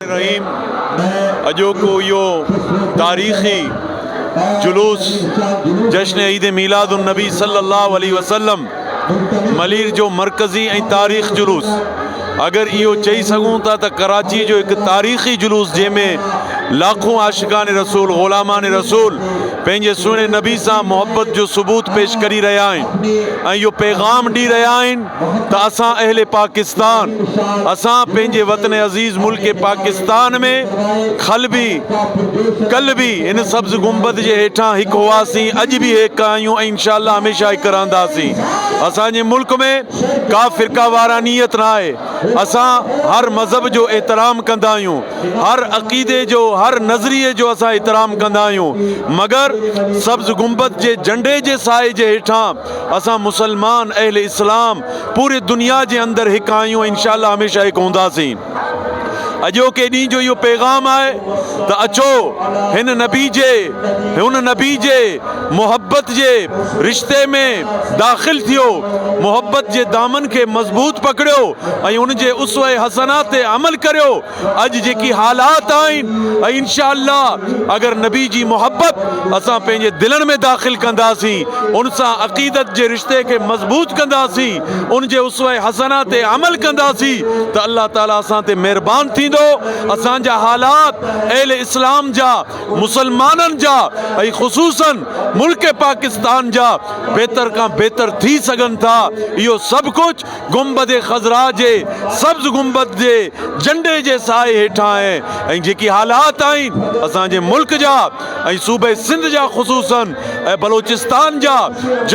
الرحيم اڄوڪو اهو تاريخي جلوس جشن عيد ميلاد النبي صلي الله عليه وسلم ملير جو مرڪزي ۽ تاريخ جلوس اگر اهو چئي سگهون ٿا ته ڪراچي جو هڪ تاريخي جلوس جنهن ۾ لاکون عاشقان رسول غلامان رسول پنهنجي سهڻي نبي سان محبت جو ثبوت پيش ڪري رهيا آهن ۽ اهو پيغام ڏئي رهيا آهن ته اسان اهل پاڪستان اسان پنهنجي وطن عزيز ملڪ پاڪستان ۾ کل به ڪل به هن سبز گنبد جي هيٺان هڪ هئاسين اڄ به هڪ آهيون ۽ انشاء الله هميشه هڪ رهنداسين اسان جي ملڪ ۾ ڪا فرقه وارانيت نه آهي اسان هر مذهب جو احترام ڪندا آهيون هر عقيدي جو هر نظريي جو اسان احترام ڪندا آهيون مگر سبز گنبد جي جهنڊي جي سائي جي هيٺان اسان مسلمان اهل اسلام پوري دنيا جي اندر هڪ آهيون ۽ انشاء الله هميشه هڪ هونداسين. اڄوڪي ڏينهن جو اهو پيغام آهي ته اچو هن نبي جي هن نبي جي محبت جي رشتي ۾ داخل ٿيو محبت جي دامن کي مضبوط پڪڙيو ۽ ان جي اسوه حسنه تي عمل ڪريو اڄ جيڪي حالات آهن ۽ انشاء الله اگر نبي جي محبت اسان پنهنجي دلن ۾ داخل ڪنداسين ان سان عقيدت جي رشتي کي مضبوط ڪنداسين ان جي اسوه حسنه تي عمل ڪنداسين ته الله تعالي اسان تي مهربان ٿيندو اسان جا حالات اهل اسلام جا مسلمانن جا ۽ خصوصا ملڪ پاڪستان جا بهتر کان بهتر ٿي سگهن ٿا اهو سڀ ڪجهه گنبد خضراء جي سبز گنبد جي جهنڊي جي سائي هيٺان آهي ۽ جيڪي حالات آهن اسان جي ملڪ جا ۽ صوبي سنڌ جا خصوصا ۽ بلوچستان جا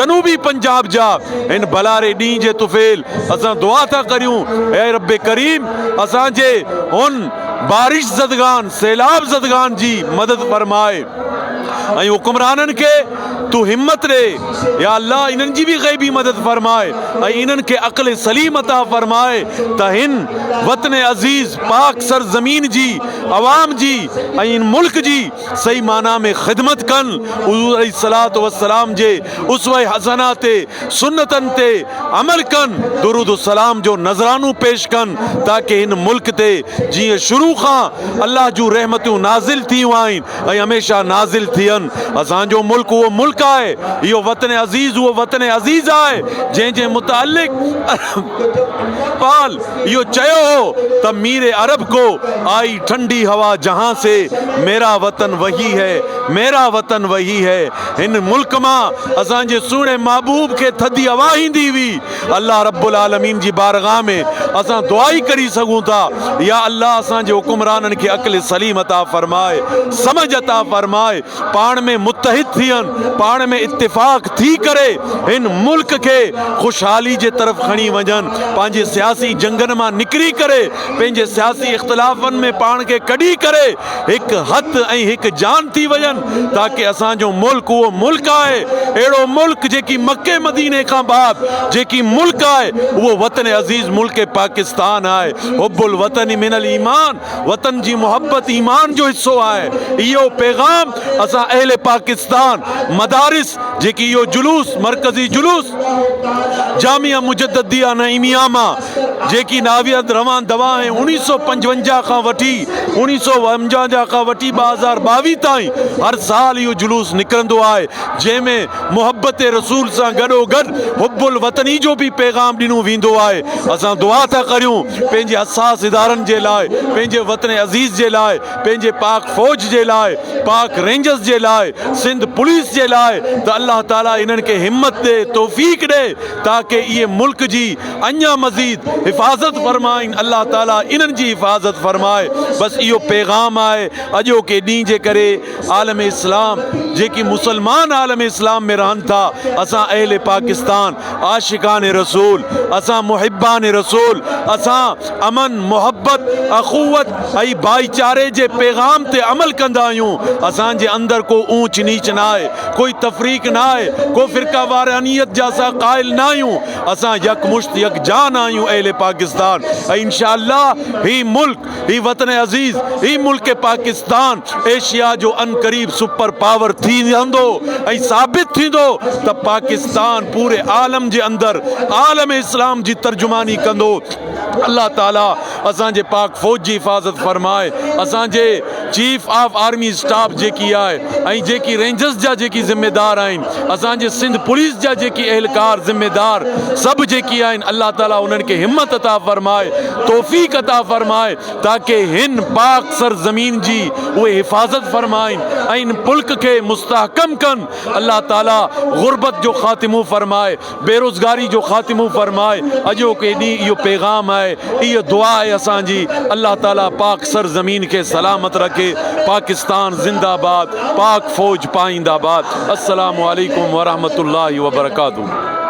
جنوبي پنجاب جا هن ڀلاري ڏينهن جي طفيل اسان دعا ٿا ڪريون اي رب ڪريم اسان جي هن بارش زدگان سيلاب زدگان جي مدد فرماء ۽ حڪمرانن کي تون همت ڏي يا الله انهن جي به غيبي مدد فرماء ۽ انهن کي عقل سليم عطا فرماء ته هن وطن عزيز پاڪ سرزمين جي عوام جي ۽ هن ملڪ جي صحيح معنيٰ ۾ خدمت ڪن حضور عليه الصلوة والسلام جي اسوه حسنه تي سنتن تي عمل ڪن درود و سلام جو نذرانو پيش ڪن تاڪه هن ملڪ تي جيئن شروع کان الله جون رحمتون نازل ٿيون آهن ۽ هميشه نازل ٿين. اسان جو ملڪ اهو ملڪ آهي، اهو وطن عزيز اهو وطن عزيز آهي، جنهن جي متعلق اقبال اهو چيو هو ته مير عرب ڪو آئي ٺنڊي هوا جهان سي، ميرا وطن وهي هي، ميرا وطن وهي هي. هن ملڪ مان اسان جي سهڻي محبوب کي ٿڌي هوا ايندي هئي. الله رب العالمين جي بارگاھ ۾ اسان دعا ئي ڪري سگهون ٿا يا الله اسان جي حڪمرانن کي عقل سليم عطا فرماء سمجھ عطا فرماء پاڻ ۾ متحد ٿين پاڻ ۾ اتفاق ٿي ڪري هن ملڪ کي خوشحالي جي طرف کڻي وڃن پنهنجي سياسي جنگن مان نڪري ڪري پنهنجي سياسي اختلافن ۾ پاڻ کي ڪڍي ڪري هڪ هٿ ۽ هڪ جان ٿي وڃن تاڪه اسان جو ملڪ اهو ملڪ آهي اهڙو ملڪ جيڪي مڪي مديني کان بعد جيڪي ملڪ آهي اهو وطن عزيز ملڪ پاڪستان آهي حب الوطن من الايمان وطن جي محبت ايمان جو حصو آهي اهو پيغام اسان اهل پاڪستان مدارس جيڪي اهو جلوس مرڪزي جلوس جامعه مجدديه نعيميه مان جيڪي ناويد روان دوان ۽ اوڻيهه سو پنجونجاهه کان وٺي اوڻيهه سو پنجونجاهه کان وٺي 2022 تائين هر سال اهو جلوس نڪرندو آهي جنهن ۾ محبت رسول سان گڏوگڏ حب الوطني جو به پيغام ڏنو ويندو آهي اسان دعا ٿا ڪريون پنهنجي حساس ادارن جي لاء پنهنجي وطن عزيز جي لاء پنهنجي پاڪ فوج جي لاء پاڪ رينجرز جي لاء سنڌ پوليس جي لاء ته الله تعالي انهن کي همت ڏي توفيق ڏي تاڪه اهي ملڪ جي اڃا مزيد حفاظت فرمائين الله تعالي انهن جي حفاظت فرمائي بس اهو پيغام آهي اڄوڪي ڏينهن جي ڪري عالم اسلام جيڪي مسلمان عالم اسلام ۾ رهن ٿا اسان اهل پاڪستان عاشقان رسول اسان محبان رسول اسان امن محبت اخوت ۽ ڀائيچاري جي پيغام تي عمل ڪندا آهيون اسان جي اندر ڪو اونچ نيچ نه آهي ڪوئي تفريق نه آهي ڪو فرقه وارانيت جا اسان قائل نه آهيون اسان يڪمشت يڪجان آهيون اهل پاڪستان ۽ انشاء الله هي ملڪ هي وطن عزيز هي ملڪ پاڪستان ايشيا جو عنقريب سپر پاور ٿي رهندو ۽ ثابت ٿيندو ته پاڪستان پوري عالم جي اندر عالم اسلام جي ترجماني ڪندو. الله تعالي اسان جي پاڪ فوج جي حفاظت فرمائي اسان جي چيف آف آرمي اسٽاف جيڪي آهي ۽ جيڪي رينجرز جا جيڪي ذميدار آهن اسان جي سنڌ پوليس جا جيڪي اهلڪار ذميدار سڀ جيڪي آهن الله تعالي انهن کي همت عطا فرمائي توفيق عطا فرمائي تاڪه هن پاڪ سرزمين جي اهي حفاظت فرمائن ۽ هن ملڪ کي مستحڪم ڪن الله تعالي غربت جو خاتمو فرمائي بيروزگاري جو خاتمو فرماء اڄوڪي ڏينهن اهو پيغام آهي اهو دعا آهي اسان جي الله تعالي پاڪ سرزمين کي سلامت رکي پاڪستان زنده باد پاڪ فوج پائنده باد السلام عليڪم ورحمة الله وبرڪاته.